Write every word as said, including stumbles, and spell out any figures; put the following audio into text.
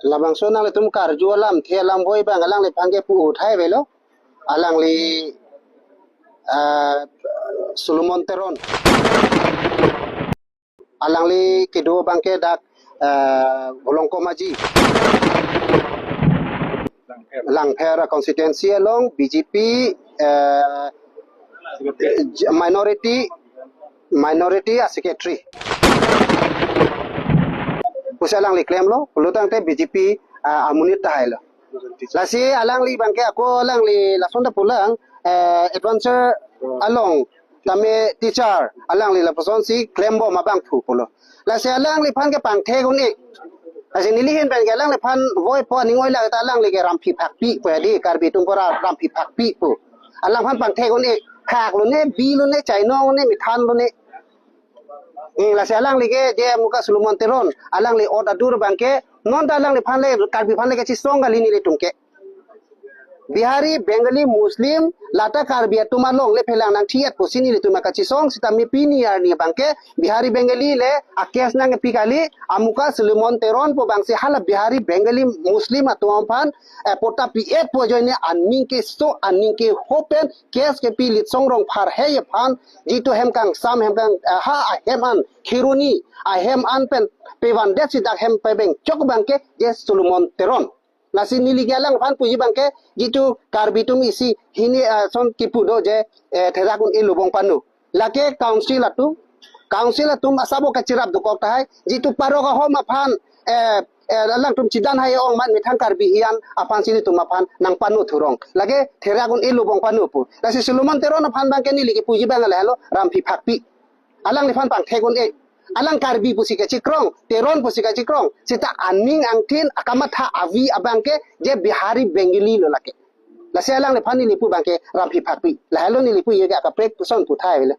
Labangso nanglitum karju alamthe alamvoi abang alangliphan ke pu uthai avelo. Alangli, ah, Solomon Teron. Alangli kedo abang ke dak, ah, Volongkom Aji. Langpher constituency along B J P, eh, minority, minority a secretary pusi alangli klemlo, pulo tangte B J P, ah, amonit tahai lo. Lasi alangli abang ke ako alangli lason ta pulang, eh, adventure along tame teacher alangli lapuson si klembom abang thu pulo. Lasi alangliphan ke pangthek un-e. Lasi neli ahin pen ke alangliphan voipo aning oilak ta alangli ke ramphi phakpi pu ya di, Karbi atum pura ramphi phakpi pu. Alangphan pangthek un-e. Khak lone, bi lone, chainong lone, mithan lone. Eh, lasi alangli ke je amuka Solomon Teron, alangli ot adur abang ke, non ta alangliphan le, Karbi aphan le kachesong kali nelitum ke. Bihari, Bengali, Muslim, lata Karbi atum along le phelang nangthi-et pusi nelitum kachesong, sitame pini arni abang ke Bihari, Bengali le a case nangpi kali, amuka Solomon Teron pu abang si hala Bihari, Bengali, Muslim atum aphan, eh, patta pi-et pu ajoine aning keso, aning kehok pen case kepi Litsong Rongphar hei aphan, jitu hem kangsam, hem kang, eh, ha ahem an, Kheroni ahem an pen pevandet si dak hem pebeng chok abang ke je Solomon Teron. Lasi neli ke alangphan puji abang ke, jitu Karbi atum isi hini, eh, son kipu do je, eh, therak un-e lobong pano. Lake council atum, council atum asabo kachirap dokok tahai, jitu parok ahom aphan, eh, eh, alangtum chidan hai ong man methang Karbi hian aphan si nelitum aphan nangpano thurong. Lake therak un-e lobong pano pu. Lasi Solomon Teron aphan abang ke neli ke puji abang lahelo ramphi phakpi. Alangliphan pangthek un-e. Alang Karbi pusi kachekrong, Teron pusi kachekrong. Sita aning angthin akamatha avi abang ke je Bihari Bengali lo lake. Lasi alangliphan neli pu abang ke ramphi phakpi. Lahelo neli pu ye ke akaprek puson puthai avelo.